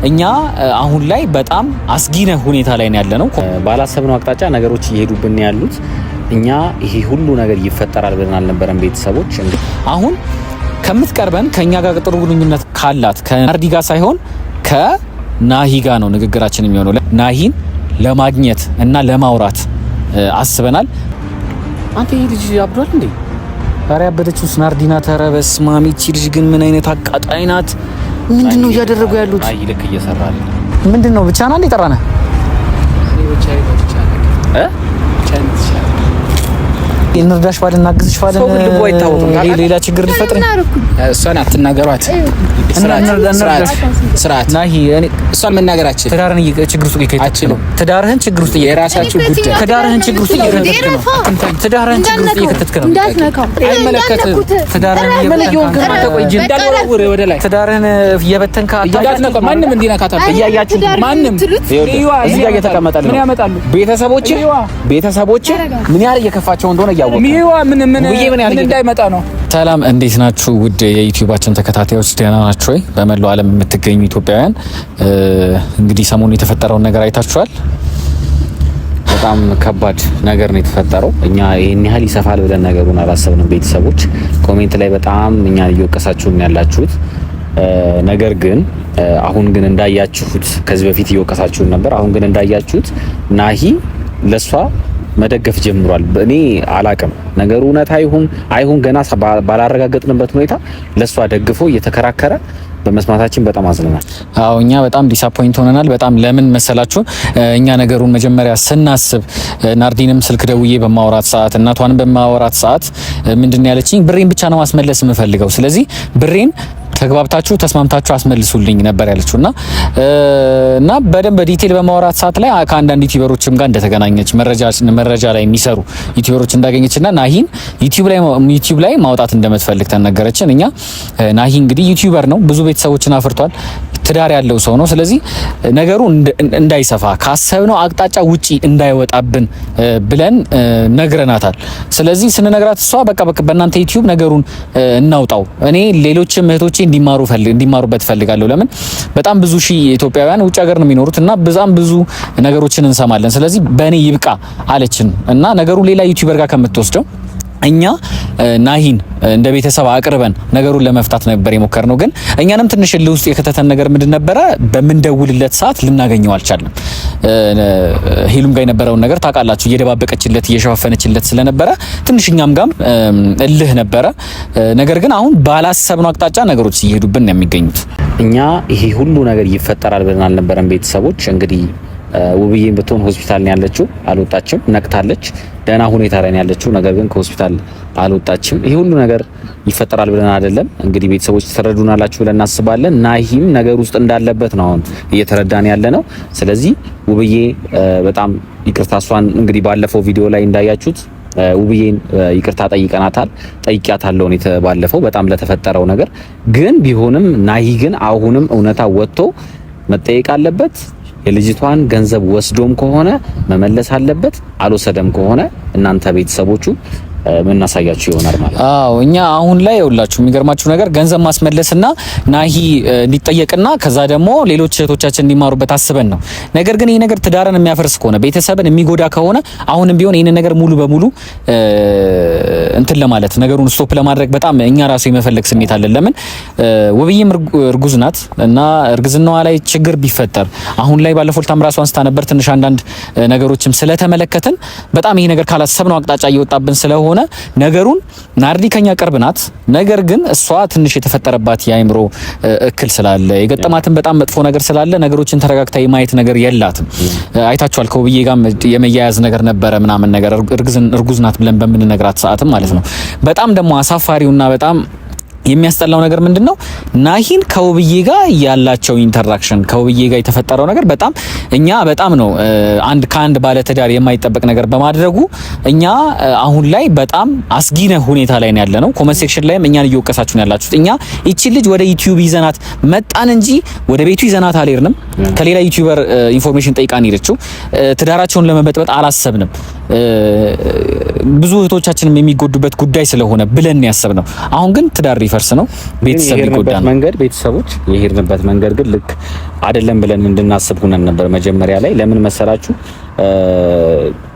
እኛ አሁን ላይ በጣም አስጊ ሁኔታ ላይ ነው ያለነው። ባላሰብነው አቅጣጫ ነገሮች እየሄዱብን ያሉት እኛ ይሄ ሁሉ ነገር ይፈጠራል ብለን አልነበረም። ቤተሰቦች አሁን ከምትቀርበን ከኛ ጋር ጥሩ ግንኙነት ካላት ከናርዲ ጋር ሳይሆን ከናሂ ጋር ነው ንግግራችን የሚሆነው። ናሂን ለማግኘት እና ለማውራት አስበናል። አንተ ይሄ ልጅ አብዷል እንዴ? ኧረ ያበደችው ናርዲ ናት። ኧረ በስመ አብ! ይቺ ልጅ ግን ምን አይነት አቃጣይ ናት? ምንድን ነው እያደረጉ ያሉት? አይ ልክ እየሰራ አይደለም። ምንድን ነው ብቻ ና እንዴ ጠራነህ? እንርዳሽ ባልን እናግዝሽ ባልን ሰው ግን ልቡ አይታወቅም። ሌላ ችግር ሊፈጥር እሷን አትናገሯት። ስርዓት ናሂ፣ እኔ እሷን መናገራችን ትዳርህን ችግር ውስጥ እየከተትክ ነው። ትዳርህን ችግር ውስጥ የራሳችሁ ጉዳይ። ትዳርህን ችግር ውስጥ እየከተትክ ነው። ትዳርህን ችግር ውስጥ እየከተትክ ነው። አይመለከትህም። ትዳርህን እንዳልወረውር ወደ ላይ ትዳርህን እየበተንክ እንዳትነካው። ማንም እንዲነካት እያያችሁ ማንም እዚህ ጋር እየተቀመጠልን ምን ነው። ያመጣሉ? ቤተሰቦች ምን ያህል እየከፋቸው እንደሆነ እያወቅህ ምን ምን ውብዬ ምን ያህል ምን እንዳይመጣ ነው። ሰላም እንዴት ናችሁ? ውድ የዩቲዩባችን ተከታታዮች ደህና ናችሁ ወይ? በመላው ዓለም የምትገኙ ኢትዮጵያውያን እንግዲህ ሰሞኑን የተፈጠረውን ነገር አይታችኋል። በጣም ከባድ ነገር ነው የተፈጠረው። እኛ ይሄን ያህል ይሰፋል ብለን ነገሩን አላሰብንም። ቤተሰቦች comment ላይ በጣም እኛ እየወቀሳችሁን ያላችሁት ነገር ግን አሁን ግን እንዳያችሁት ከዚህ በፊት እየወቀሳችሁን ነበር። አሁን ግን እንዳያችሁት ናሂ ለሷ መደገፍ ጀምሯል። እኔ አላቅም ነገሩ እውነት አይሁን አይሁን ገና ባላረጋገጥንበት ሁኔታ ለሷ ደግፎ እየተከራከረ በመስማታችን በጣም አዝነናል። አዎ እኛ በጣም disappoint ሆነናል። በጣም ለምን መሰላችሁ? እኛ ነገሩን መጀመሪያ ስናስብ ናርዲንም ስልክ ደውዬ በማወራት ሰዓት እናቷንም በማወራት ሰዓት ምንድን ነው ያለችኝ? ብሬን ብቻ ነው ማስመለስ የምፈልገው፣ ስለዚህ ብሬን ተግባብታችሁ ተስማምታችሁ አስመልሱልኝ ነበር ያለችው እና እና በደንብ detail በማውራት ሰዓት ላይ ከአንዳንድ YouTuber ኦችም ጋር እንደተገናኘች መረጃ ላይ የሚሰሩ YouTuber ኦች እንዳገኘችና ናሂን ዩቲዩብ ላይ ማውጣት እንደምትፈልግ ተነገረችን። እኛ ናሂ እንግዲህ YouTuber ነው፣ ብዙ ቤተሰቦችን አፍርቷል፣ ትዳር ያለው ሰው ነው። ስለዚህ ነገሩ እንዳይሰፋ ካሰብነው አቅጣጫ ውጪ እንዳይወጣብን ብለን ነግረናታል። ስለዚህ ስንነግራት እሷ በቃ በቃ በእናንተ ዩቲዩብ ነገሩን እናውጣው፣ እኔ ሌሎችም እህቶቼ እንዲማሩበት ፈልጋለሁ። ለምን በጣም ብዙ ሺህ ኢትዮጵያውያን ውጭ ሀገር ነው የሚኖሩት እና በጣም ብዙ ነገሮችን እንሰማለን። ስለዚህ በእኔ ይብቃ አለችን እና ነገሩን ሌላ YouTuber ጋር ከምትወስደው እኛ ናሂን እንደ ቤተሰብ አቅርበን ነገሩን ለመፍታት ነበር የሞከርነው። ግን እኛንም ትንሽ እልህ ውስጥ የከተተን ነገር ምንድን ነበረ? በምንደውልለት ሰዓት ልናገኘው አልቻልንም። ሄሉም ጋር የነበረውን ነገር ታውቃላችሁ፣ እየደባበቀችለት እየሸፋፈነችለት ስለነበረ ትንሽ እኛም ጋም እልህ ነበረ። ነገር ግን አሁን ባላሰብነው አቅጣጫ ነገሮች እየሄዱብን ነው የሚገኙት። እኛ ይሄ ሁሉ ነገር ይፈጠራል ብለን አልነበረም። ቤተሰቦች እንግዲህ ውብዬን ብትሆን ሆስፒታል ነው ያለችው፣ አልወጣችም። ነቅታለች፣ ደህና ሁኔታ ላይ ነው ያለችው። ነገር ግን ከሆስፒታል አልወጣችም። ይሄ ሁሉ ነገር ይፈጠራል ብለን አይደለም። እንግዲህ ቤተሰቦች ትረዱናላችሁ ብለን እናስባለን። ናሂም ነገር ውስጥ እንዳለበት ነው አሁን እየተረዳን ያለ ነው። ስለዚህ ውብዬ በጣም ይቅርታ፣ እሷን እንግዲህ ባለፈው ቪዲዮ ላይ እንዳያችሁት ውብዬን ይቅርታ ጠይቀናታል፣ ጠይቂያታለሁ ነው ባለፈው በጣም ለተፈጠረው ነገር። ግን ቢሆንም ናሂ ግን አሁንም እውነታ ወጥቶ መጠየቅ አለበት። የልጅቷን ገንዘብ ወስዶም ከሆነ መመለስ አለበት። አልወሰደም ከሆነ እናንተ ቤተሰቦቹ የምናሳያችሁ ይሆናል ማለት ነው። አዎ እኛ አሁን ላይ ይኸውላችሁ የሚገርማችሁ ነገር ገንዘብ ማስመለስና ናሂ እንዲጠየቅና ከዛ ደግሞ ሌሎች እህቶቻችን እንዲማሩበት አስበን ነው። ነገር ግን ይህ ነገር ትዳርን የሚያፈርስ ከሆነ ቤተሰብን የሚጎዳ ከሆነ አሁንም ቢሆን ይህንን ነገር ሙሉ በሙሉ እንትን ለማለት ነገሩን stop ለማድረግ በጣም እኛ ራሱ የመፈለግ ስሜት አለን። ለምን ውብዬም እርጉዝ ናት እና እርግዝናዋ ላይ ችግር ቢፈጠር አሁን ላይ ባለፈው ልታም ራሱ አንስታ ነበር። ትንሽ አንዳንድ ነገሮችም ስለተመለከትን በጣም ይሄ ነገር ካላሰብነው አቅጣጫ እየወጣብን ስለሆነ ነገሩን ናርዲ ከኛ ቅርብ ናት። ነገር ግን እሷ ትንሽ የተፈጠረባት የአእምሮ እክል ስላለ የገጠማትን በጣም መጥፎ ነገር ስላለ ነገሮችን ተረጋግታ የማየት ነገር የላትም። አይታችኋል። ከውብዬ ጋር የመያያዝ ነገር ነበረ ምናምን ነገር እርጉዝ ናት ብለን በምንነግራት ሰዓትም ማለት ነው። በጣም ደግሞ አሳፋሪውና በጣም የሚያስጠላው ነገር ምንድነው? ናሂን ከውብዬ ጋር ያላቸው interaction ከውብዬ ጋር የተፈጠረው ነገር በጣም እኛ በጣም ነው አንድ ከአንድ ባለትዳር የማይጠበቅ ነገር በማድረጉ እኛ አሁን ላይ በጣም አስጊ ሁኔታ ላይ ነው ያለነው። comment section ላይም እኛን እየወቀሳችሁ ነው ያላችሁት። እኛ ይቺ ልጅ ወደ ዩቲዩብ ይዘናት መጣን እንጂ ወደ ቤቱ ይዘናት አልሄድንም። ከሌላ YouTuber information ጠይቃን ሄደችው። ትዳራቸውን ለመበጥበጥ አላሰብንም። ብዙ እህቶቻችንም የሚጎዱበት ጉዳይ ስለሆነ ብለን ያሰብነው። አሁን ግን ትዳር ሊፈርስ ነው፣ ቤተሰብ ሊጎዳ ነው። መንገድ ቤተሰቦች የሄድንበት መንገድ ግን ልክ አይደለም ብለን እንድናስብ ሆነን ነበር መጀመሪያ ላይ። ለምን መሰላችሁ?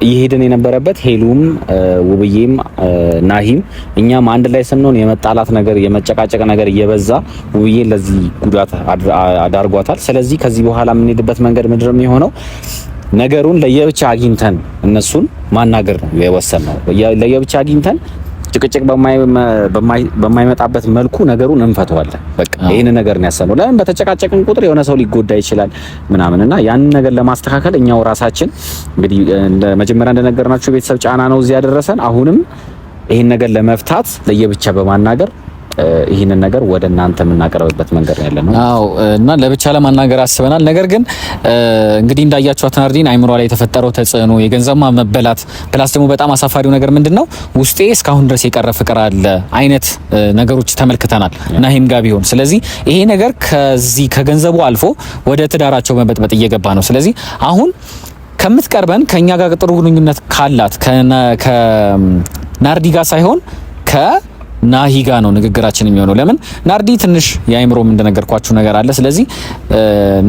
እየሄድን የነበረበት ሄሉም ውብዬም ናሂም እኛም አንድ ላይ ስንሆን የመጣላት ነገር የመጨቃጨቅ ነገር እየበዛ ውብዬን ለዚህ ጉዳት አዳርጓታል። ስለዚህ ከዚህ በኋላ የምንሄድበት መንገድ ምንድነው የሚሆነው? ነገሩን ለየብቻ አግኝተን እነሱን ማናገር ነው የወሰንነው። ለየብቻ አግኝተን ጭቅጭቅ በማይመጣበት መልኩ ነገሩን እንፈተዋለን። በቃ ይሄን ነገር ነው ያሰብነው። ለምን በተጨቃጨቅን ቁጥር የሆነ ሰው ሊጎዳ ይችላል ምናምን እና ያንን ነገር ለማስተካከል እኛው ራሳችን እንግዲህ መጀመሪያ እንደነገርናችሁ ቤተሰብ ጫና ነው እዚህ ያደረሰን። አሁንም ይሄን ነገር ለመፍታት ለየብቻ በማናገር ይህንን ነገር ወደ እናንተ የምናቀርብበት መንገድ ነው ያለነው። አዎ እና ለብቻ ለማናገር አስበናል። ነገር ግን እንግዲህ እንዳያችኋት ናርዲን አይምሯ ላይ የተፈጠረው ተጽዕኖ የገንዘብ መበላት፣ plus ደግሞ በጣም አሳፋሪው ነገር ምንድነው ውስጤ እስካሁን ድረስ የቀረ ፍቅር አለ አይነት ነገሮች ተመልክተናል ናሂም ጋር ቢሆን። ስለዚህ ይሄ ነገር ከዚህ ከገንዘቡ አልፎ ወደ ትዳራቸው መበጥበጥ እየገባ ነው። ስለዚህ አሁን ከምትቀርበን ከኛ ጋር ጥሩ ግንኙነት ካላት ከናርዲ ጋር ሳይሆን ከናሂ ጋ ነው ንግግራችን የሚሆነው። ለምን ናርዲ ትንሽ የአይምሮም እንደነገርኳችሁ ነገር አለ። ስለዚህ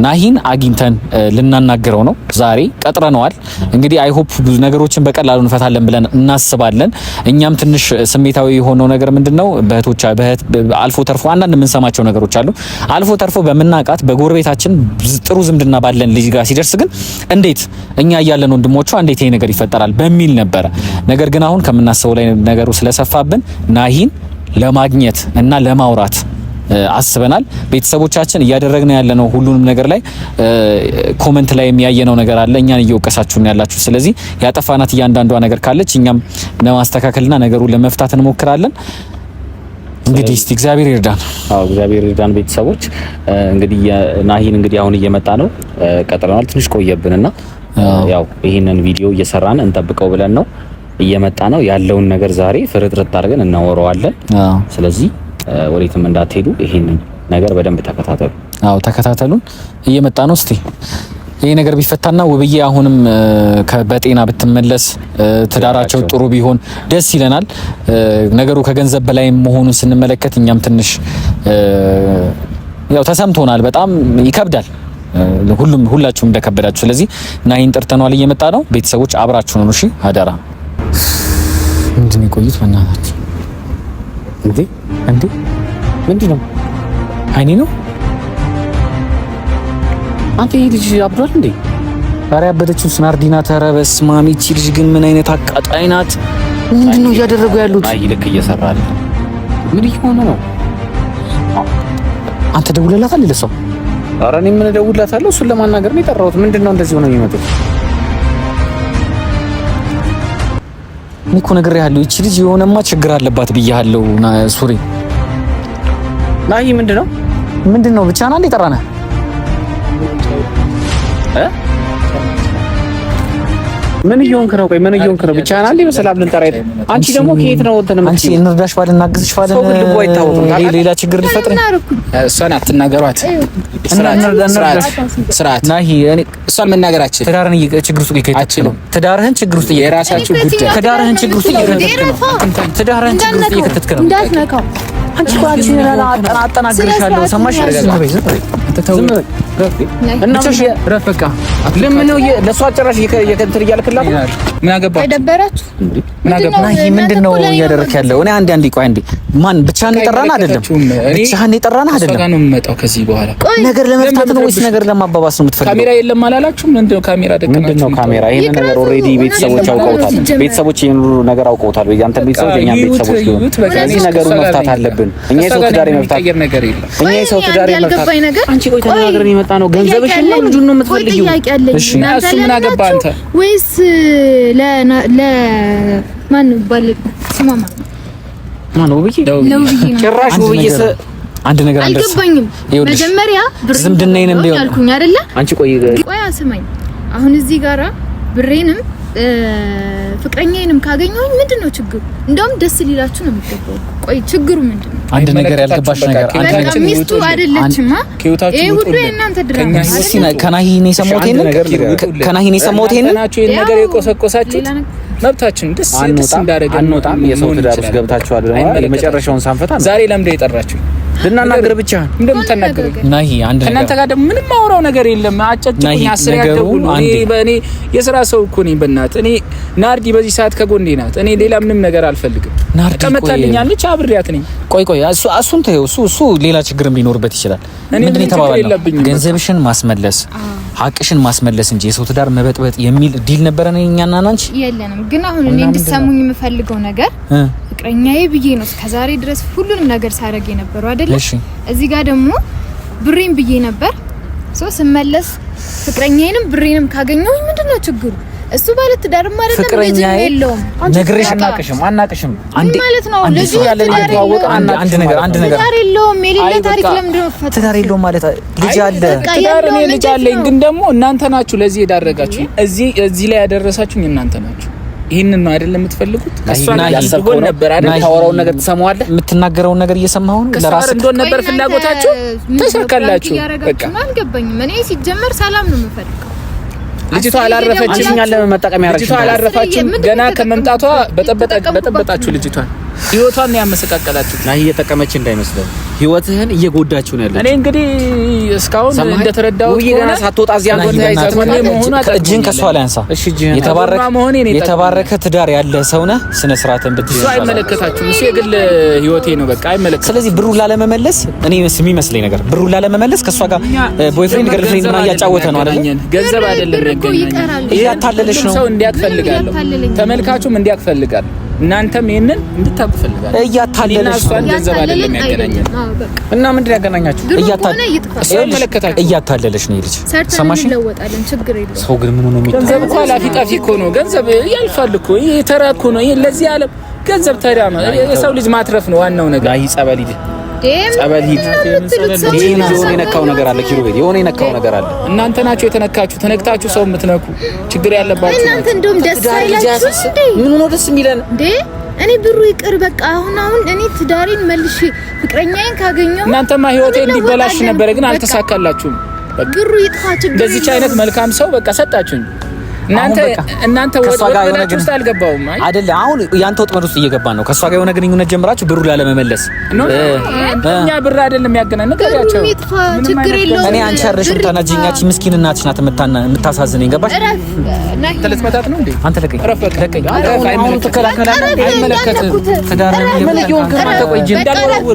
ናሂን አግኝተን ልናናግረው ነው ዛሬ ቀጥረነዋል። እንግዲህ I hope ብዙ ነገሮችን በቀላሉ እንፈታለን ብለን እናስባለን። እኛም ትንሽ ስሜታዊ የሆነው ነገር ምንድነው በእህቶች በእህት አልፎ ተርፎ አንዳንድ የምንሰማቸው ነገሮች አሉ። አልፎ ተርፎ በምናውቃት በጎረቤታችን ጥሩ ዝምድና ባለን ልጅ ጋር ሲደርስ ግን እንዴት እኛ እያለን ወንድሞቿ እንዴት ይሄ ነገር ይፈጠራል በሚል ነበረ። ነገር ግን አሁን ከምናስበው ላይ ነገሩ ስለሰፋብን ናሂን ለማግኘት እና ለማውራት አስበናል። ቤተሰቦቻችን እያደረግነው ያለነው ሁሉንም ነገር ላይ comment ላይ የሚያየነው ነገር አለ። እኛን እየወቀሳችሁ ያላችሁ። ስለዚህ ያጠፋናት እያንዳንዷ ነገር ካለች እኛም ለማስተካከልና ነገሩን ለመፍታት እንሞክራለን። እንግዲህ እስቲ እግዚአብሔር ይርዳን። አዎ እግዚአብሔር ይርዳን። ቤተሰቦች እንግዲህ ናሂን እንግዲህ አሁን እየመጣ ነው፣ ቀጥረናል። ትንሽ ቆየብንና ያው ይህንን ቪዲዮ እየሰራን እንጠብቀው ብለን ነው እየመጣ ነው ያለውን ነገር ዛሬ ፍርጥርጥ አድርገን እናወራዋለን። ስለዚህ ወዴትም እንዳትሄዱ ይሄንን ነገር በደንብ ተከታተሉ። አዎ ተከታተሉን፣ እየመጣ ነው። እስቲ ይሄ ነገር ቢፈታና ውብዬ አሁንም በጤና ብትመለስ ትዳራቸው ጥሩ ቢሆን ደስ ይለናል። ነገሩ ከገንዘብ በላይ መሆኑን ስንመለከት እኛም ትንሽ ያው ተሰምቶናል። በጣም ይከብዳል። ሁሉም ሁላችሁም እንደከበዳችሁ። ስለዚህ ናሂን ጠርተነዋል፣ እየመጣ ነው። ቤተሰቦች አብራችሁ ነው። እሺ አደራ። ምንድን ነው የቆዩት? በእናታችሁ እንዴ! እንዴ! ምንድን ነው? አይኔ ነው። አንተ ይሄ ልጅ አብዷል እንዴ? ኧረ ያበደችው ናርዲ ናት። ኧረ በስመ አብ! ይቺ ልጅ ግን ምን አይነት አቃጣይ ናት? ምንድን ነው እያደረጉ ያሉት? አይ ልክ እየሰራ አይደል? ምን እየሆነ ነው? አንተ ደውለላታል ለሰው? ኧረ እኔ ምን እደውልላታለሁ? እሱን ለማናገር ነው የጠራሁት። ምንድን ነው እንደዚህ ሆነው የሚመጡት? እኔ እኮ ነግሬሃለሁ፣ ይቺ ልጅ የሆነማ ችግር አለባት ብያለሁ። ሱሪ ናሂ ምንድን ነው ምንድን ነው? ብቻህን አንዴ ጠራነህ እ ምን እየሆንክ ነው? ቆይ ምን እየሆንክ ነው? ብቻህን አንዴ በሰላም ልንጠራ የለ። አንቺ ደግሞ ከየት ነው እንትን አንቺ እንርዳሽ ባልን እናግዝሽ ባልን ሰው ግን ልቡ አይታወቅም። ሌላ ችግር ሊፈጥር እሷን አትናገሯት። ስርዓት ናሂ፣ እኔ እሷን መናገራችን ትዳርህን ችግር ውስጥ እየከተትክ ነው። ትዳርህን ችግር ውስጥ የራሳችሁ ጉዳይ። ትዳርህን ችግር ውስጥ እየከተትክ ነው። ትዳርህን ችግር ውስጥ እየከተትክ ነው። እንዳትነካው አንቺ እኮ አንቺ አጠናግርሻለሁ። ሰማሽ? ዝም በይ እና ረፍ በቃ ለምን ነው ለእሷ ጭራሽ እንትን እያልክላት ነው? ምን አገባ? ደበራችሁ? ምን አገባ? ናሂ ምንድን ነው እያደረክ ያለው? እኔ አንዴ አንዴ ቆይ አንዴ ማን ብቻህን የጠራን አይደለም? ብቻህን የጠራን እሷ አይደለም። ጋር ነው የምመጣው ከዚህ በኋላ። ነገር ለመፍታት ነው ወይስ ነገር ለማባባስ ነው የምትፈልገው? ካሜራ የለም አላላችሁም? ምንድን ነው ካሜራ ደቀናችሁ? ምንድን ነው ካሜራ? ይሄን ነገር already ቤተሰቦች አውቀውታል። ቤተሰቦች ይሄን ሁሉ ነገር አውቀውታል። ያንተ ቤተሰቦች የኛም ቤተሰቦች ሊሆን ስለዚህ ነገሩን መፍታት አለብን። እኛ የሰው ትዳር የመፍታት የሚቀየር ነገር የለም። እኛ የሰው ትዳር የመፍታት ያልገባኝ ነገር አንቺ ቆይ ተነጋግረን የመጣ ነው። ገንዘብሽን ነው ልጁን ነው የምትፈልጊው? ጥያቄ አለኝ። እሺ። እናንተ እሱ ምን አገባ አንተ? ወይስ ለ ለ ማን ነው ባል ስሟ ማን ነው? ማነው ውብዬ? ለውብዬ ነው። ጭራሽ አንድ ውብዬ ነገር አንድ ነገር አንደርስ አልገባኝም። ይኸውልሽ፣ መጀመሪያ ብሬን ዝምድናዬንም ቢሆን ያልኩኝ አይደለ? አንቺ ቆይ ቆይ አስማኝ። አሁን እዚህ ጋራ ብሬንም ፍቅረኛዬንም ካገኘሁኝ ምንድን ነው ችግሩ? እንደውም ደስ ሊላችሁ ነው የሚገባው። ቆይ ችግሩ ምንድን ነው? አንድ ነገር ያልገባሽ ነገር አንድ በቃ ነገር ሚስቱ አይደለችማ። ከህይወታችሁ ይሄ ሁሉ ውጡልን። የእናንተ ድራማ ከእኛ አይደል? እስኪ ከናሂ ነው የሰማሁት ይሄንን አንድ ነገር ልንገርህ። ከናሂ ነው የሰማሁት ይሄንን እናንተ ናችሁ ይሄን ነገር የቆሰቆሳችሁት። ሌላ ነገር መብታችን ደስ ደስ እንዳደረገ አንወጣም። የሰው ትዳር ውስጥ ገብታችኋል ብለዋል። የመጨረሻውን ሳንፈታ ዛሬ ለምንድን የጠራችሁ? ልናናግር ብቻ እንደምታናግሩኝ ናሂ፣ አንድ ነገር ከእናንተ ጋር ደግሞ ምንም ማውራው ነገር የለም። አጨጭቁኝ፣ አስር ያደውሉ። እኔ በእኔ የስራ ሰው እኮ ነኝ። በእናትህ እኔ ናርዲ በዚህ ሰዓት ከጎኔ ናት። እኔ ሌላ ምንም ነገር አልፈልግም። ናርዲ ተመታልኛለች፣ አብሬያት ነኝ። ቆይ ቆይ፣ እሱ እሱን ተይው። እሱ ሌላ ችግርም ሊኖርበት ይችላል። ምንድን ነው የተባባልነው? ገንዘብሽን ማስመለስ ሀቅሽን ማስመለስ እንጂ የሰው ትዳር መበጥበጥ የሚል deal ነበረ ነው እኛና አንቺ የለንም። ግን አሁን እኔ እንድሰሙኝ የምፈልገው ነገር ፍቅረኛዬ ብዬ ነው እስከዛሬ ድረስ ሁሉንም ነገር ሳደርግ የነበረው አይደለ? እዚህ ጋር ደግሞ ብሬን ብዬ ነበር። so ስመለስ ፍቅረኛዬንም ብሬንም ካገኘሁኝ ምንድነው ችግሩ? እሱ ባለ ትዳርም አይደለም ልጅ የለውም። ነግሬሽ አናቅሽም አናቅሽም አንድ ማለት ነው። ልጅ አንድ ነገር አንድ ነገር ትዳር የለውም። የሌለ ታሪክ ለምንድን ነው ፈታ? ትዳር የለውም ማለት ልጅ አለ። ትዳር እኔ ልጅ አለኝ፣ ግን ደግሞ እናንተ ናችሁ ለዚህ የዳረጋችሁኝ። እዚህ ላይ ያደረሳችሁኝ እናንተ ናችሁ። ይህንን ነው አይደለም የምትፈልጉት? ከእሷ ጋር ነበር አይደል? የምታወራውን ነገር ትሰማዋለህ። የምትናገረውን ነገር እየሰማሁ ነው። ለራስህ እንደሆነ ነበር ፍላጎታችሁ፣ ተሳካላችሁ። በቃ አልገባኝም። እኔ ሲጀመር ሰላም ነው የምፈልገው። ልጅቷ አላረፈችም። እኛን ለመጠቀም ያረግሽ ልጅቷ አላረፋችም። ገና ከመምጣቷ በጠበጣችሁ ልጅቷን ህይወቷን ያመሰቃቀላችሁ። ናይ እየጠቀመች እንዳይመስልህ ህይወትህን እየጎዳችሁ ነው ያለችው። እኔ እንግዲህ እስካሁን እንደተረዳሁት ውብዬ ገና ሳትወጣ እዚያ አንተ እጅህን ከእሷ ላይ አንሳ። እሺ እጅህን የተባረከ ትዳር ያለ ሰው ነህ። ስነ ስርዓትን ብትይዝ እሱ አይመለከታችሁም። እሱ የግል ህይወቴ ነው፣ በቃ አይመለከታችሁም። ስለዚህ ብሩን ላለመመለስ እኔ የሚመስለኝ ነገር ብሩን ላለመመለስ ከእሷ ጋር boyfriend girlfriend ምናምን እያጫወተ ነው አይደል? ገንዘብ አይደለም ያገናኘን፣ እያታለለሽ ነው። ሰው እንዲያውቅ ፈልጋለሁ፣ ተመልካቹም እንዲያውቅ ፈልጋለሁ። እናንተም ይሄንን እንድታውቁ ፈልጋለሁ። እያታለለሽ ነው። ገንዘብ አይደለም ያገናኘን። እና ምንድን ያገናኛችሁ? እያታለለሽ ነው ልጅ። ሰማሽ? ችግር የለውም። ሰው ግን ምን ሆኖ ነው? ገንዘብ እኮ ኃላፊ ጠፊ እኮ ነው። ገንዘብ ያልፋል እኮ ይሄ ተራ እኮ ነው። ይሄ ለዚህ ዓለም ገንዘብ ተራ ነው። የሰው ልጅ ማትረፍ ነው ዋናው ነገር። ናይ ጸበል ሂድ፣ ጸበል ሂድ። ይሄ ልጅ የሆነ የነካው ነገር አለ። ኪሩቤል የሆነ የነካው ነገር አለ። እናንተ ናችሁ የተነካችሁ። ተነክታችሁ ሰው የምትነኩ ችግር ያለባችሁ እናንተ። እንደውም ደስ አይላችሁ እንዴ? ምን ሆኖ ደስ የሚለን እንዴ? እኔ ብሩ ይቅር በቃ። አሁን አሁን እኔ ትዳሬን መልሼ ፍቅረኛዬን ካገኘሁ እናንተማ ህይወቴ እንዲበላሽ ነበረ፣ ግን አልተሳካላችሁም። ብሩ ይጥፋ ችግር እንደዚች አይነት መልካም ሰው በቃ ሰጣችሁኝ። እናንተ እናንተ ወጥመዳችሁ ውስጥ አልገባሁም አይደለ? አሁን ያንተ ወጥመድ ውስጥ እየገባ ነው። ከእሷ ጋር የሆነ ግንኙነት ጀምራችሁ ብሩ ላለመመለስ እኛ ብር አይደለም ያገናኝ ንገሪያቸው። ችግር የለውም። እኔ አንቺ አይደለሽም ታናጂኝ። ያቺ ምስኪን እናትሽ ናት የምታሳዝነኝ። ገባሽ? ልትመታት ነው እንዴ? አንተ ለቀኝ፣ ለቀኝ። አሁን ትከላከላለህ። አይመለከትህም። ትዳርህን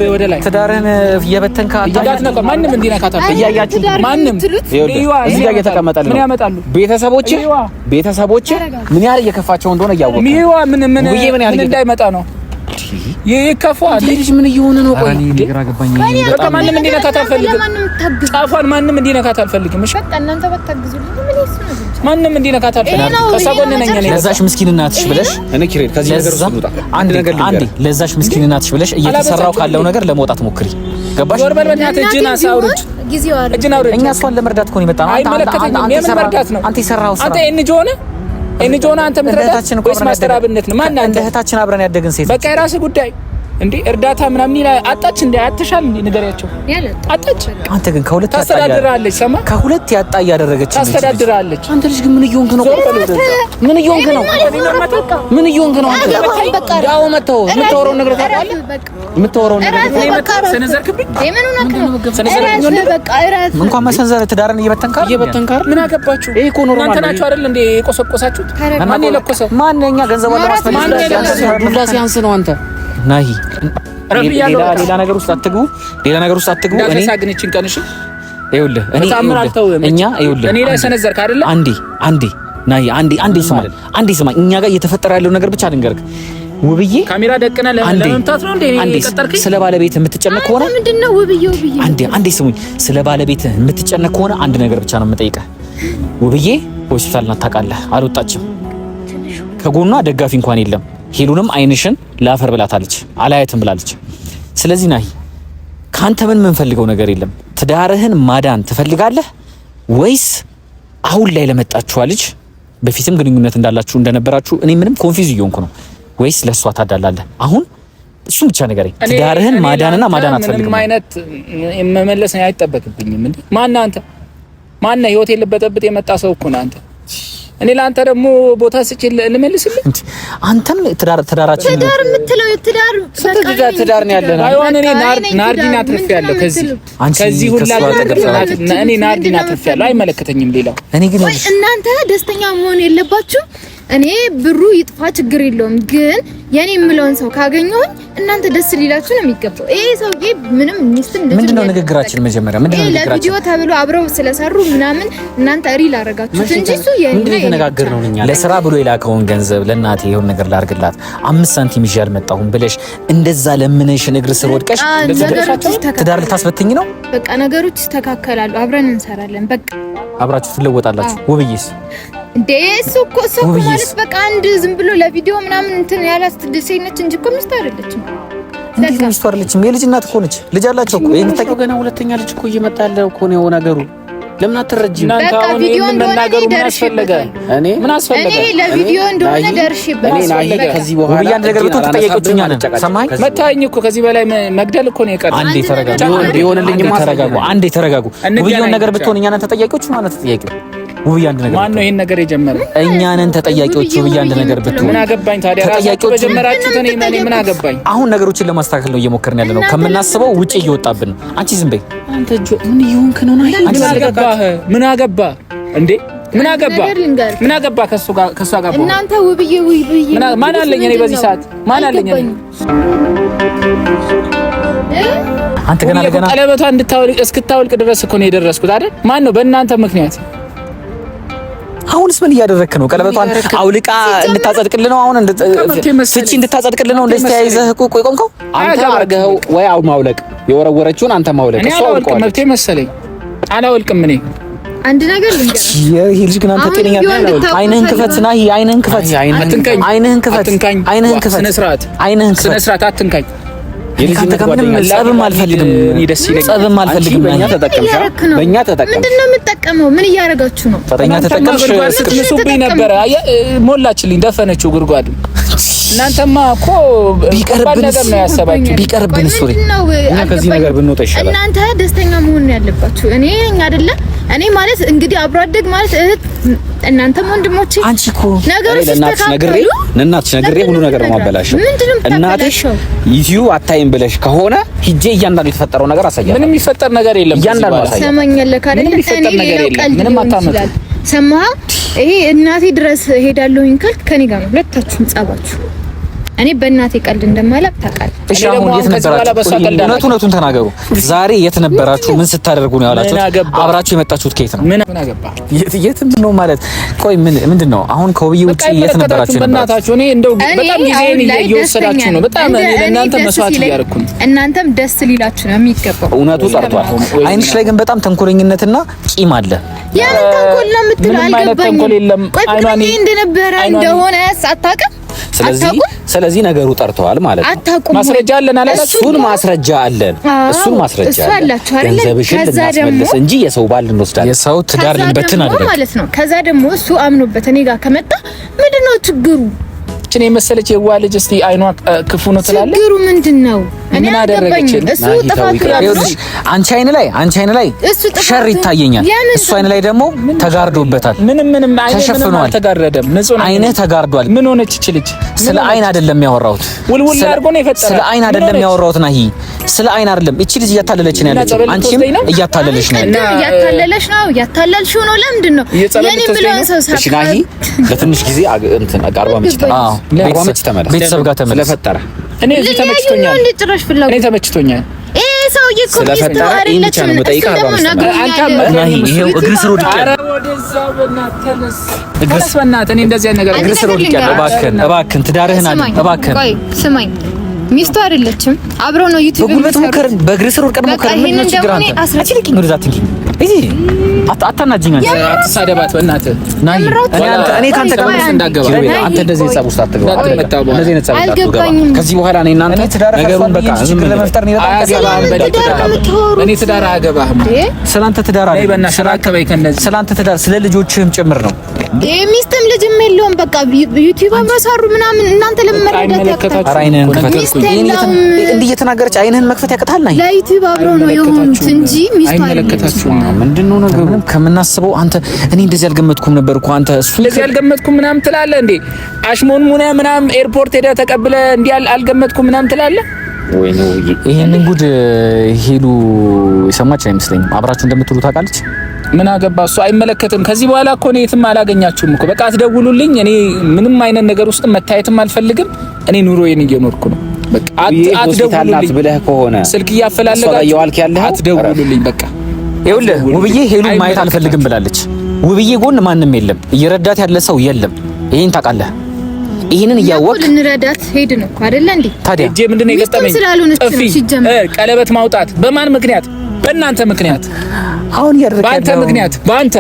ወደ ላይ ትዳርህን እየበተንክ እንዳትነካ፣ ማንም እንዲነካት እያያችሁ ማንም እዚህ ጋር እየተቀመጠልህ ምን ነው። ያመጣሉ ቤተሰቦች ምን ያህል እየከፋቸው እንደሆነ እያወቁ ሚዋ ምን ምን ምን ያህል እንዳይመጣ ነው ይከፋዋል። ልጅ ምን እየሆነ ነው? ቆይ በቃ ማንም እንዲነካት አልፈልግም። ጫፏን ማንም እንዲነካት አልፈልግም። እሺ በቃ እናንተ ባታግዙልኝ ምን ይሱ ነው? ማንም እንዲነካት አልፈልግም። ከእሷ ጎን ነኝ እኔ። ለዛሽ ምስኪን እናትሽ ብለሽ እኔ ኪሬል ከዚህ ነገር ውስጥ ልውጣ። አንድ ነገር አንዴ ለዛሽ ምስኪን እናትሽ ብለሽ እየተሰራው ካለው ነገር ለመውጣት ሞክሪ። ገባሽ? ዞር በል በእናትህ። እጅን አሳውርድ፣ እጅን አውርድ። እኛ እሷን ለመርዳት እኮ ነው የመጣነው። አይመለከተኝም። የምን መርዳት ነው? አንተ የሰራኸው ስራ አንተ NGO ነህ NGO ነህ አንተ የምትረዳት ወይስ ማስተር አብነት ነው? ማን አንተ? እንደ እህታችን አብረን ያደግን ሴት በቃ የራስህ ጉዳይ እንዴ። እርዳታ ምናምን ይላል። አጣች እንዴ? አትሻል እንዴ? ንገሪያቸው። አጣች። አንተ ግን ከሁለት ያጣ ታስተዳድራለች። ሰማ ከሁለት ያጣ እያደረገች ታስተዳድራለች። አንተ ልጅ ግን ምን እየሆንክ ነው? ምን እየሆንክ ነው? ምን እየሆንክ ነው? አንተ ያው መተው የምታወራውን ነገር ታውቃለህ? የምታወራውን ነገር ሰነዘርክብኝ። እንኳን መሰንዘር ትዳርን እየበተንክ እየበተንክ ምን አገባችሁ? ይሄ እኮ normal እናንተ ናችሁ አይደል እንዴ የቆሰቆሳችሁት? ማን የለኮሰው? ማን? እኛ ገንዘቧን ለማስመለስ ዱላ ሲያንስ ነው አንተ ናሂ ሌላ ነገር ውስጥ አትግቡ። ሌላ ነገር ውስጥ አትግቡ። እኔ ሳግንችን ቀንሽ ይኸውልህ፣ እኔ እኛ ይኸውልህ፣ እኔ ላይ ሰነዘርክ አይደለ? አንዴ አንዴ ናሂ አንዴ አንዴ ስማ፣ አንዴ ስማ። እኛ ጋር እየተፈጠረ ያለው ነገር ብቻ ልንገርህ ውብዬ። ካሜራ ደቅና ለመምታት ነው እንዴ የቀጠርከኝ? ስለ ባለቤት የምትጨነቅ ከሆነ ምንድነው ውብዬ? ውብዬ አንዴ አንዴ ስሙኝ። ስለ ባለቤት የምትጨነቅ ከሆነ አንድ ነገር ብቻ ነው የምጠይቀህ። ውብዬ ሆስፒታል ናት ታውቃለህ፣ አልወጣችም። ከጎኗ ደጋፊ እንኳን የለም። ሄሉንም አይንሽን ላፈር ብላታለች፣ አላያትም ብላለች። ስለዚህ ናሂ ካንተ ምን የምንፈልገው ነገር የለም። ትዳርህን ማዳን ትፈልጋለህ ወይስ አሁን ላይ ለመጣችኋ ልጅ በፊትም ግንኙነት እንዳላችሁ እንደነበራችሁ እኔ ምንም confuse እየሆንኩ ነው፣ ወይስ ለእሷ ታዳላለህ? አሁን እሱን ብቻ ንገረኝ። ትዳርህን ማዳንና ማዳን አትፈልግም? ምንም አይነት መመለስ አይጠበቅብኝም። እንዴ ማነህ አንተ? ማነህ? ህይወቴን ልበጠብጥ የመጣ ሰው እኮ ነህ አንተ። እኔ ለአንተ ደግሞ ቦታ ስጪ ልመልስልህ። አንተም ትዳራችን ትዳር የምትለው ትዳር ትዳር ነው ያለና አይሆን። እኔ ናርዲን አትርፌያለሁ። ከዚህ ሁላ እኔ ናርዲን አትርፌያለሁ። አይመለከተኝም ሌላው። እኔ ግን እናንተ ደስተኛ መሆን የለባችሁም። እኔ ብሩ ይጥፋ ችግር የለውም፣ ግን የኔ የምለውን ሰው ካገኘሁኝ እናንተ ደስ ሊላችሁ ነው የሚገባው። ይሄ ሰውዬ ምንም ሚስትም ልጅ ምንድነው ንግግራችን? መጀመሪያ ምንድነው ንግግራችን? ለቪዲዮ ተብሎ አብረው ስለሰሩ ምናምን እናንተ real አደረጋችሁት እንጂ እሱ የኔ ምንድነው የተነጋገርነው? እኛ ለስራ ብሎ የላከውን ገንዘብ ለእናቴ የሆነ ነገር ላድርግላት 5 ሳንቲም ይዤ አልመጣሁም ብለሽ እንደዛ ለምነሽን እግር ስር ወድቀሽ ትዳር ልታስበትኝ ነው? በቃ ነገሮች ይስተካከላሉ፣ አብረን እንሰራለን። በቃ አብራችሁ ትለወጣላችሁ። ውብዬስ እንዴ እሱ እኮ ማለት በቃ አንድ ዝም ብሎ ለቪዲዮ ምናምን እንትን ያላት ሴት ነች እንጂ እኮ ሚስት አይደለችም። እንዴት ሚስቱ አይደለችም? የልጅ እናት እኮ ነች። ልጅ አላቸው እኮ። ይሄን ታውቂው። ገና ሁለተኛ ልጅ እኮ እየመጣ ያለ እኮ ነው ነገሩ። ለምን አትረጂም? በቃ ቪዲዮ እንደሆነ ደርሼበታለሁ። እኔ ምን አስፈለገ? እኔ ለቪዲዮ እንደሆነ ደርሼበታለሁ። እኔ ናሂ ከዚህ በኋላ ውብዬ አንድ ነገር ብትሆን ተጠያቂዎቹ እኛ ነን። ሰማኸኝ? መታኸኝ እኮ ከዚህ በላይ መግደል እኮ ነው የቀረው። አንዴ ተረጋጉ። ቢሆንልኝማ ተረጋጉ። አንዴ ተረጋጉ። ውብዬ ነገር ብትሆን እኛ ነን ተጠያቂዎቹ። ማነው ተጠያቂው? ውብዬ አንድ ነገር ማን ነው ይሄን ነገር የጀመረው? እኛ ነን ተጠያቂዎቹ። ውብዬ አንድ ነገር ብትሆን ምን አገባኝ ታዲያ? ራሳችሁ በጀመራችሁት እኔ ምን አገባኝ? አሁን ነገሮችን ለማስተካከል ነው እየሞከርን ያለ ነው። ከምናስበው ውጪ እየወጣብን ነው። አንቺ ዝም በይ። አንተ ምን እየሆንክ ነው? ምን አገባህ? ምን አገባህ እንዴ? ምን አገባ? ምን አገባ? ከሱ ጋር ከሷ ጋር እናንተ ውብዬ ውብዬ ማን አለኝ እኔ በዚህ ሰዓት ማን አለኝ እኔ? አንተ ገና ለገና ቀለበቷ እንድታወልቅ እስክታወልቅ ድረስ እኮ ነው የደረስኩት አይደል? ማን ነው በእናንተ ምክንያት? አሁንስ ምን እያደረክ ነው? ቀለበቷን አውልቃ እንድታጸድቅልህ ነው? አሁን ፍቺ እንድታጸድቅልህ ነው? እንደዚህ ተያይዘህ እኮ ቆይ ቆምከው። አንተ አድርገኸው ወይ አው ማውለቅ የወረወረችውን አንተ ማውለቅ እሷ አውልቀዋለች። መብቴ መሰለኝ። አላወልቅም እኔ አንድ ነገር ልንገርህ። ይሄ ልጅ ግን አንተ ጤነኛ አይንህን ክፈት ናሂ፣ አይንህን ክፈት፣ አይንህን ክፈት፣ አይንህን ክፈት፣ ስነ ስርዓት፣ አይንህን ክፈት፣ ስነ ስርዓት፣ አትንካኝ። ከአንተ ጋር ምንም ጸብም አልፈልግም፣ ጸብም አልፈልግም። በእኛ ተጠቀምሽ፣ በእኛ ተጠቀምሽ። ምንድን ነው የምጠቀመው? ምን እያደረጋችሁ ነው? በእኛ ተጠቀምሽ። ስትምሱብኝ ነበረ፣ ሞላችልኝ፣ ደፈነችው ጉድጓዱ። እናንተማ እኮ ቢቀርብን ነገር ነው ያሰባችሁ። ቢቀርብን ሱሪ እኛ ከዚህ ነገር ብንወጣ ይሻላል። እናንተ ደስተኛ መሆን ነው ያለባችሁ። እኔ ነኝ አይደለ? እኔ ማለት እንግዲህ አብሮ አደግ ማለት እህት፣ እናንተም ወንድሞቼ። አንቺ እኮ ነገሮች ሲስተካከሉ ለእናትሽ ነግሬ ሁሉ ነገር ነው የማበላሸው። እናትሽ ዩቲዩብ አታይም ብለሽ ከሆነ ሂጄ እያንዳንዱ የተፈጠረው ነገር አሳያለሁ። ምንም የሚፈጠር ነገር የለም። እያንዳንዱ አሳያለሁ። ሰማኛለህ አይደለ? ምንም የሚፈጠር ነገር የለም። ምንም አታመጡም። ሰማህ? ይሄ እናቴ ድረስ ሄዳለሁኝ ካልክ ከኔ ጋር ነው ሁለታችሁም ጸባችሁ። እኔ በእናቴ ቀልድ እንደማላቅ ታውቃለህ። እሺ አሁን የት ነበራችሁ? እውነቱን ተናገሩ። ዛሬ የት ነበራችሁ? ምን ስታደርጉ ነው ያላችሁት? አብራችሁ የመጣችሁት ከየት ነው? ምን አገባ? የት ነው ማለት? ቆይ ምን ምንድን ነው አሁን ከውብዬ ውጪ የት ነበራችሁ? በእናታችሁ እኔ እንደው በጣም ጊዜን እየወሰዳችሁ ነው። በጣም እኔ ለእናንተ መስዋዕት እያደረኩ ነው። እናንተም ደስ ሊላችሁ ነው የሚገባው። እውነቱ ጠርቷል። አይንሽ ላይ ግን በጣም ተንኮለኝነትና ቂም አለ። የምን ተንኮል ነው የምትለው? አልገባኝም። ቆይ ፍቅረኛዬ እንደነበረ እንደሆነ አታውቅም? ስለዚህ ነገሩ ጠርተዋል ማለት ነው። ማስረጃ አለን አላላችሁ? እሱን ማስረጃ አለን። እሱን ማስረጃ አለን። ገንዘብሽን ልናስመልስ እንጂ የሰው ባል ልንወስዳለን፣ የሰው ትዳር ልንበትን አይደለም ማለት ነው። ከዛ ደግሞ እሱ አምኖበት እኔ ጋር ከመጣ ምንድነው ችግሩ? እችን የመሰለች የዋ ልጅ እስቲ አይኗ ክፉ ነው ትላለህ። ችግሩ ምንድነው? እኔ አደረገች እሱ ጥፋቱ አንቺ አይን ላይ አንቺ አይን ላይ ሸር ይታየኛል። እሱ አይን ላይ ደግሞ ተጋርዶበታል። ምንም ምንም አይን ምንም አልተጋረደም። ንጹህ ነው። አይንህ ተጋርዷል። ምን ሆነች እች ልጅ? ስለ አይን አይደለም ያወራሁት። ውልውል አድርጎ ነው የፈጠረ። ስለ አይን አይደለም ያወራሁት ናሂ፣ ስለ አይን አይደለም። እቺ ልጅ እያታለለች ነው ያለችው። አንቺም እያታለለች ነው ያለችው። እያታለለች ነው፣ እያታለልሽው ነው። ለምንድን ነው የኔ ብለውን ሰው እሺ ናሂ፣ ለትንሽ ጊዜ እንትን አርባ ምንጭ ተመለስ፣ ቤተሰብ ጋር ተመለስ። ስለፈጠረ እኔ እዚህ ተመችቶኛል። እኔ ተመችቶኛል። ይሄ ሰውዬ እኮ ሚስቱ አይደለችም። እሱ ደግሞ ነግሮኛል። ይሄው እግር ስር ወድቄያለሁ። እግር ስር ወድቄያለሁ። እባክህን እባክህን፣ ትዳርህን አድን እባክህን። ቆይ ስማኝ፣ ሚስቱ አይደለችም። አብረው ነው ዩቲዩብ በጉልበት ሞከርን፣ በእግር ስር ወድቀን ሞከርን። ምንድን ነው ችግር? አንተ አንቺ ልኪኝ፣ ወደዛ አትንኪኝ። እዚህ አታናጂኝ። አንቺ አትሳደባት በእናትህ። እኔ ካንተ ጋር እንዳገባ አንተ እንደዚህ ጸብ ውስጥ አትገባ። እንደዚህ ጸብ ውስጥ አትገባ። ከዚህ በኋላ እኔ እናንተ ነገሩን በቃ ዝም ለመፍጠር ነው። እኔ ትዳር አያገባህም። ስላንተ ትዳር አይደለም፣ ስላንተ ትዳር ስለ ልጆችህም ጭምር ነው። ሚስትም ልጅም የለውም። በቃ ዩቲዩብ አብረው ሰሩ ምናምን። እናንተ ለምን መረዳት ያቅታል? ኧረ አይንህን ክፈት። እንዲህ እየተናገረች አይንህን መክፈት ያቅታል? ናይ ለዩቲዩብ አብረው ነው የሆኑት እንጂ ሚስቱ አይደለችም። ምንድነው ነገሩ? ምንም ከምናስበው አንተ እኔ እንደዚህ አልገመትኩም ነበር እኮ አንተ እሱ እንደዚህ አልገመትኩም ምናምን ትላለህ እንዴ? አሽሞን ሙነ ምናምን ኤርፖርት ሄደህ ተቀብለህ እንዲህ አልገመትኩም ምናምን ትላለህ። ወይኔ ይሄንን ጉድ ሄሉ የሰማች አይመስለኝም። አብራችሁ እንደምትሉ ታውቃለች። ምን አገባ እሱ አይመለከትም። ከዚህ በኋላ እኮ እኔ የትም አላገኛችሁም እኮ በቃ አትደውሉልኝ። እኔ ምንም አይነት ነገር ውስጥ መታየትም አልፈልግም። እኔ ኑሮዬን እየኖርኩ ነው። በቃ አትደውሉልኝ ብለህ ከሆነ ስልክ እያፈላለጋችሁ አትደውሉልኝ። በቃ ይኸውልህ ውብዬ ሄሉን ማየት አልፈልግም ብላለች። ውብዬ ጎን ማንም የለም፣ እየረዳት ያለ ሰው የለም። ይሄን ታውቃለህ። ይሄንን እያወቅ ልንረዳት ሄድን እኮ አይደለ እንዴ? ታዲያ እጄ ምንድነው የገጠመኝ? ጥፊ፣ ቀለበት ማውጣት በማን ምክንያት? በእናንተ ምክንያት። አሁን ያደረከ በአንተ ምክንያት፣ በአንተ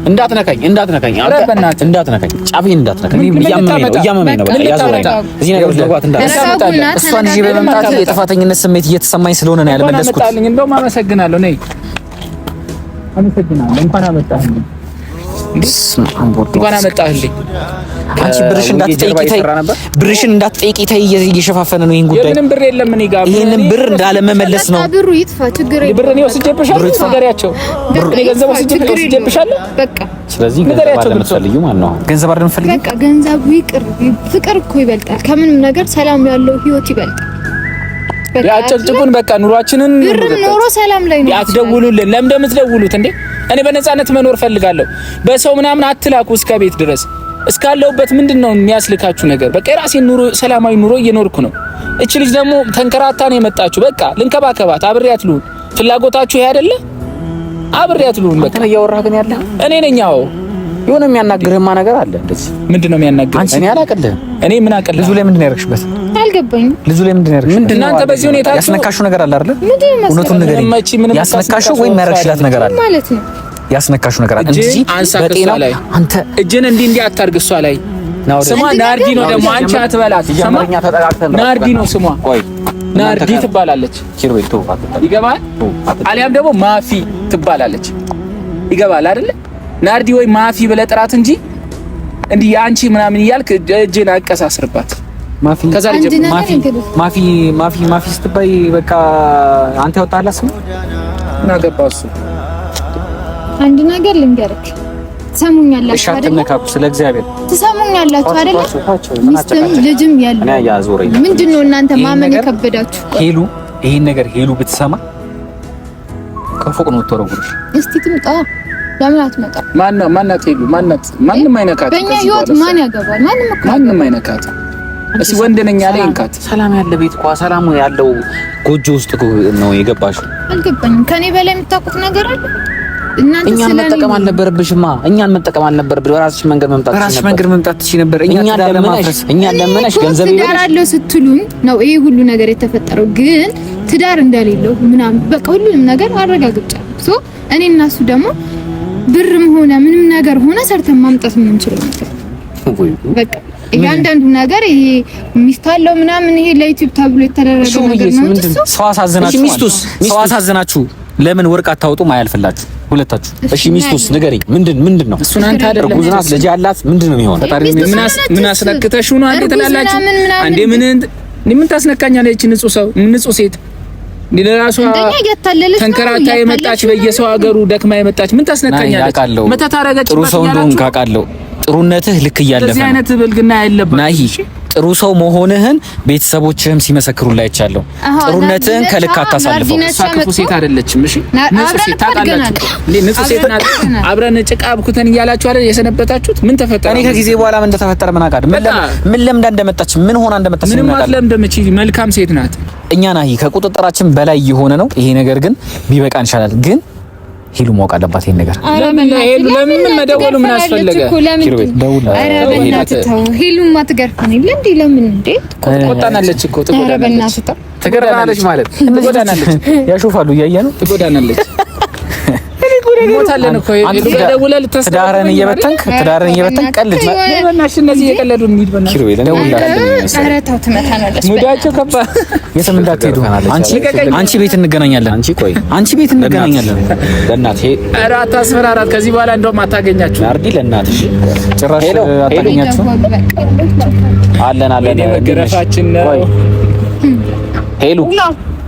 እንዳትነካኝ፣ እንዳትነካኝ፣ አንተ እንዳትነካኝ፣ ጫፌን እንዳትነካኝ። እያመመኝ ነው፣ እያመመኝ ነው። በቃ ያዞረኝ። እዚህ ነገር ውስጥ መግባት እንዳትነካኝ። እሷን ይዤ በመምጣት የጥፋተኝነት ስሜት እየተሰማኝ ስለሆነ ነው ያልመለስኩት። እንደውም አመሰግናለሁ። ነይ፣ አመሰግናለሁ። እንኳን አመጣህልኝ፣ እንኳን አመጣህልኝ። አንቺ ብርሽን እንዳትጠይቂ ተይ፣ ብርሽን እንዳትጠይቂ ተይ። እየሸፋፈነ ነው ይሄን ጉዳይ። ምንም ብር የለም እኔ ጋር። ይሄንን ብር እንዳለመመለስ ነው። ብሩ ይጥፋ፣ ችግር የለም። ብር እኔ ወስጄብሻለሁ። ንገሪያቸው። እኔ ገንዘብ ወስጄብሻለሁ። በቃ ስለዚህ ገንዘብ አይደለም ማለት ነው። ገንዘብ አይደለም የምትፈልጊው። በቃ ገንዘቡ ይቅር፣ ፍቅር እኮ ይበልጣል ከምንም ነገር። ሰላም ያለው ህይወት ይበልጣል። ያጨቅጭቁን በቃ ኑሯችንን ብርም ኖሮ ሰላም ላይ ነው። አትደውሉልን። ለምን እንደምትደውሉት እንዴ? እኔ በነፃነት መኖር ፈልጋለሁ። በሰው ምናምን አትላኩ እስከ ቤት ድረስ እስካለሁበት ምንድን ነው የሚያስልካችሁ ነገር? በቃ የራሴን ኑሮ ሰላማዊ ኑሮ እየኖርኩ ነው። እቺ ልጅ ደግሞ ተንከራታ ነው የመጣችሁ። በቃ ልንከባከባት፣ አብሬያት ልሁን። ፍላጎታችሁ ይሄ አይደለ? አብሬያት ልሁን። በቃ አንተ እያወራህ ግን ያለህ እኔ ነኝ። አዎ የሆነ የሚያናግርህማ ነገር አለ። እንደዚህ ምንድን ነው የሚያናግርህ? እኔ አላውቅልህም። እኔ ምን አውቅልህ? ልጁ ላይ ምንድን ነው ያደረግሽበት? አልገባኝም። ልጁ ላይ ምንድን ነው ያደረግሽበት? እናንተ በዚህ ሁኔታ ያስነካሽው ነገር አለ አይደለ? እውነቱን ንገሪኝ። ያስነካሽው ወይም ያደረግሽላት ነገር አለ ማለት ነው? ያስነካሽው ነገር አለ እንጂ በጤና አንተ እጅን እንዲህ እንዲህ አታርግ እሷ ላይ። ስሟ ናርዲ ነው ደግሞ አንቺ አትበላት። ናርዲ ነው ስሟ። ናርዲ ትባላለች። ይገባል? አሊያም ደግሞ ማፊ ትባላለች። ይገባል አይደለ? ናርዲ ወይ ማፊ ብለህ ጥራት እንጂ እንዲህ የአንቺ ምናምን እያልክ እጅን አቀሳስርባት። ማፊ ማፊ ማፊ ማፊ ስትባይ በቃ አንተ ያወጣህላት ስም ምን አገባ እሱ። አንድ ነገር ልንገርክ፣ ትሰሙኛላችሁ አይደል? አትነካኩ፣ ስለ እግዚአብሔር ትሰሙኛላችሁ አይደል? ሚስትም ልጅም ያለው ምንድን ነው እናንተ ማመን የከበዳችሁ? ሄሉ ይሄን ነገር ሄሉ ብትሰማ ከፎቅ ነው የምትወረውርሽ። እስቲ ትምጣ። ለምን አትመጣም? ማነው ማናት? ሄሉ ማናት? ማንም አይነካት። በእኛ ህይወት ማን ያገባል? ማንም እኮ ማንም አይነካት። እስቲ ወንድ ነኝ አለ ይንካት። ሰላም ያለ ቤት እኮ ሰላም ያለው ጎጆ ውስጥ እኮ ነው የገባሽው። አልገባኝም። ከኔ በላይ የምታውቁት ነገር አለ? እናንተ እኛን መጠቀም አልነበረብሽማ። እኛን መጠቀም አልነበረብሽ። በራስሽ መንገድ መምጣት በራስሽ መንገድ መምጣት ትችይ ነበር። እኛ ለመነሽ ገንዘብ ትዳር አለው ስትሉኝ ነው ይሄ ሁሉ ነገር የተፈጠረው። ግን ትዳር እንደሌለው ምናምን በቃ ሁሉንም ነገር አረጋግጫለሁ። so እኔ እና እሱ ደግሞ ብርም ሆነ ምንም ነገር ሆነ ሰርተን ማምጣት የምንችለው ነገር በቃ እያንዳንዱ ነገር ይሄ ሚስት አለው ምናምን ይሄ ለዩቲዩብ ተብሎ የተደረገ ነገር ነው እንጂ ሰው አሳዘናችሁ። ሚስቱስ ሰው አሳዘናችሁ። ለምን ወርቅ አታወጡም? አያልፍላችሁ ሁለታችሁ። እሺ ሚስቱስ ንገሪኝ፣ ምንድን ምንድን ነው? እሱን አንተ አይደለም እርጉዝ ናት፣ ልጅ አላት። ምንድን ነው የሚሆነው? ምን አስነክተሽው ነው አንዴ ትላላችሁ፣ አንዴ ምን ምን ታስነካኛለች? ንጹህ ሰው ንጹህ ሴት ለራሷ ተንከራታ የመጣች በየሰው ሀገሩ ደክማ የመጣች ምን ታስነካኛለች? መተት አደረገች። ጥሩ ሰው እንደሆንክ አውቃለሁ። ጥሩነትህ ልክ እያለፈ ነው። አይነት ብልግና ያለበት ናሂ፣ ጥሩ ሰው መሆንህን ቤተሰቦችህም ሲመሰክሩልህ አይቻለሁ። ጥሩነትህን ከልክ አታሳልፈው። እሷ ክፉ ሴት አይደለችም። እሺ ንጹህ ሴት ታውቃላችሁ። ንጹህ ሴት ናት። አብረን ጭቃ አብኩተን እያላችሁ አይደል የሰነበታችሁት? ምን ተፈጠረ? እኔ ከጊዜ በኋላ ምን እንደተፈጠረ ምን አውቃለሁ? ምን ለምዳ እንደመጣች ምን ሆና እንደመጣች ምንም አትለምድም። እቺ መልካም ሴት ናት። እኛ ናሂ ከቁጥጥራችን በላይ የሆነ ነው ይሄ ነገር፣ ግን ቢበቃን ይሻላል። ግን ሄሉ ማወቅ አለባት ይሄን ነገር። ለምን ሄሉ ለምን መደወሉ ምን አስፈለገ? ኧረ በእናትህ ተው። ሄሉማ ትገርፈን የለ እንዴ? ለምን እንዴ? ትቆጣናለች እኮ ትጎዳናለች። ትጎዳናለች ማለት ትጎዳናለች። ያሾፋሉ፣ እያየ ነው። ትጎዳናለች። ሞታለን እኮ ትዳርህን እየበተንክ ትዳርህን እየበተንክ ቀልድ። በእናትሽ እነዚህ እየቀለዱ እንሂድ። በእናትሽ ኧረ ተው ትመታናለች። ሙዳቸው ከባድ። የትም እንዳትሄዱ። አንቺ ቤት እንገናኛለን። አንቺ ቆይ፣ አንቺ ቤት እንገናኛለን። ለእናትህ ኧረ አታስፈራራት። ከዚህ በኋላ እንደውም አታገኛችሁ። ናርዲ ለእናትሽ ጭራሽ አታገኛችሁ። አለን አለን፣ መገረፋችን ነው። ሄሉ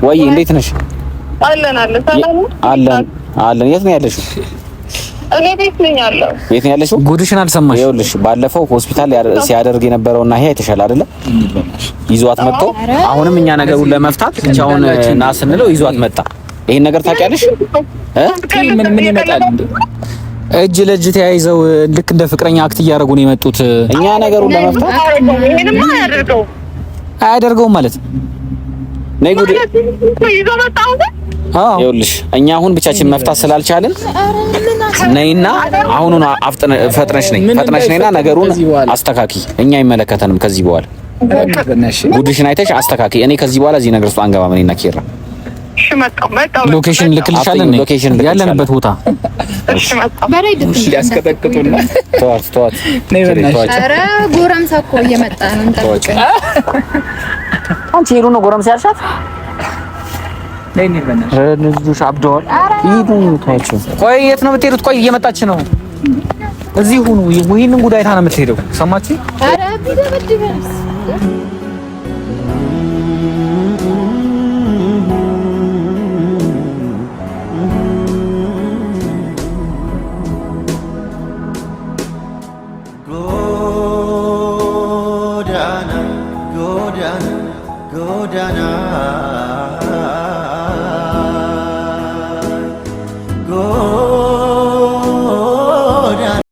ወይ እንዴት ነሽ? አለን አለን፣ ሰላም አለን። አለን። የት ነው ያለሽው? እኔ ቤት ነኝ ያለው። ቤት ነው ያለሽው? ጉድሽን አልሰማሽ። ይኸውልሽ ባለፈው ሆስፒታል ሲያደርግ የነበረውና ይሄ አይተሻል አይደለ? ይዟት መጥቶ አሁንም እኛ ነገሩን ለመፍታት ብቻውን ና ስንለው ይዟት መጣ። ይሄን ነገር ታውቂያለሽ? ምን ምን ይመጣል? እጅ ለእጅ ተያይዘው ልክ እንደ ፍቅረኛ act እያደረጉ ነው የመጡት። እኛ ነገሩን ለመፍታት አያደርገውም ማለት ነይ ጉድ ይኸውልሽ እኛ አሁን ብቻችን መፍታት ስላልቻልን ነይና አሁኑን ፈጥነሽ ነይ፣ ፈጥነሽ ነይና ነገሩን አስተካኪ። እኛ አይመለከተንም ከዚህ በኋላ ጉድሽን አይተሽ አስተካኪ። እኔ ከዚህ በኋላ እዚህ ነገር ውስጥ አንገባም። እኔና ኪራ location ልክልሻለን፣ ያለንበት ቦታ ሊያስቀጠቅጡና ተዋት፣ ተዋት። ኧረ ጎረምሳ እኮ እየመጣ ነው። እንጠብቅ። አንቺ ሄሉ ነው ጎረምሳ ያልሻት? ልጆች አብደዋል። ይሄዱ ተዋቸው። ቆይ የት ነው የምትሄዱት? ቆይ እየመጣች ነው። እዚህ ሁኑ። ይሄንን ጉዳይ ታና የምትሄደው ሰማችሁ? ኧረ ቢደበድበንስ ጎዳና ጎዳና ጎዳና